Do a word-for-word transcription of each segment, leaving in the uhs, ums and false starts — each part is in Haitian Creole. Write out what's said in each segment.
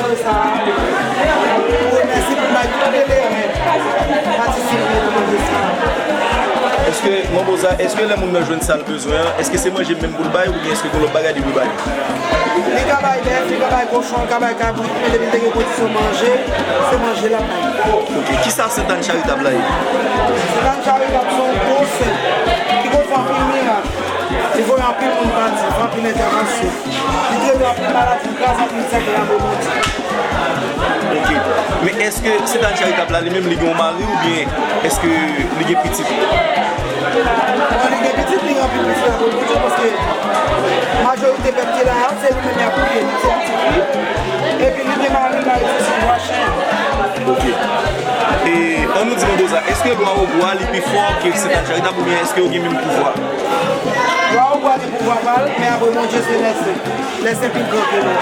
Sa, pou remèsye, pou bay tout pelerin patisipe nan manje sa. Èske, Manboza, èske lè moun nan jwenn sa l bezwen an, èske se manje menm pou l bay oubyen èske gen lòt bagay li pou bay? Li ka bay bèf, li ka bay kochon, li ka bay kabrit, men depi l te gen kondisyon manje, se manje l ap bay. Ok, kisa Sentàn Charitab la ye? Sentàn Charitab se yon gwo sent ki konn fè anpil mirak. Li voye anpil moun pati, fè anpil entèvansyon. Li trete anpil maladi, li kraze anpil sèkèy a Bondye. Ok. Men èske Sentàn Charitab la li menm li gen yon mari oubyen èske li gen pitit? Bon, li gen pitit, li gen anpil pitit avèk Bondye paske majorite pèp ki la a, se li menm y ap touye, se pitit li. Epi li gen mari, mari li se Jwachen. Ok. E ann nou di Manboza, èske lwa Ogou a li pi fò ke Sentàn Charitab oubyen èske yo gen menm pouvwa? Lwa Ogou a gen pouvwa pa l, men apre Bondye se lèse. Lèse pi gran ke nou.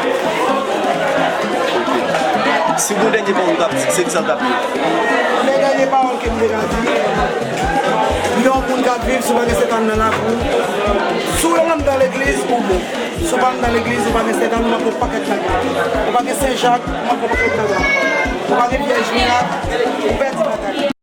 Si w gen yon dènye pawòl ou t ap di, se kisa l t ap ye? Men dènye pawòl ke m te ka di, yon moun k ap viv, si w pa gen Sentàn nan lavi w, si w anndan legliz, ou bon. Si w pa anndan legliz, ou pa gen Sentàn, ou manke yon pakèt bagay. Ou pa gen Sen Jak, ou manke yon pakèt bagay. Ou pa gen Vyèj Mirak, ou pèdi batay.